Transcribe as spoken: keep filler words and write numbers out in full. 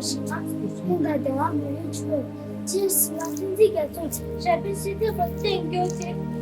ཞིང་ཁམས་སུ་ཀུན་དང་བདེ་བ་མ་ལུས་འབྱུང་བའི་ཕྱིར་ཟེར་ན། མཐར་ཐུག་རྒྱ་མཚོ་རབ་འབྱམས་སྲིད་མཐའི་བར་གཏན་འཁྱོལ་ཏེ།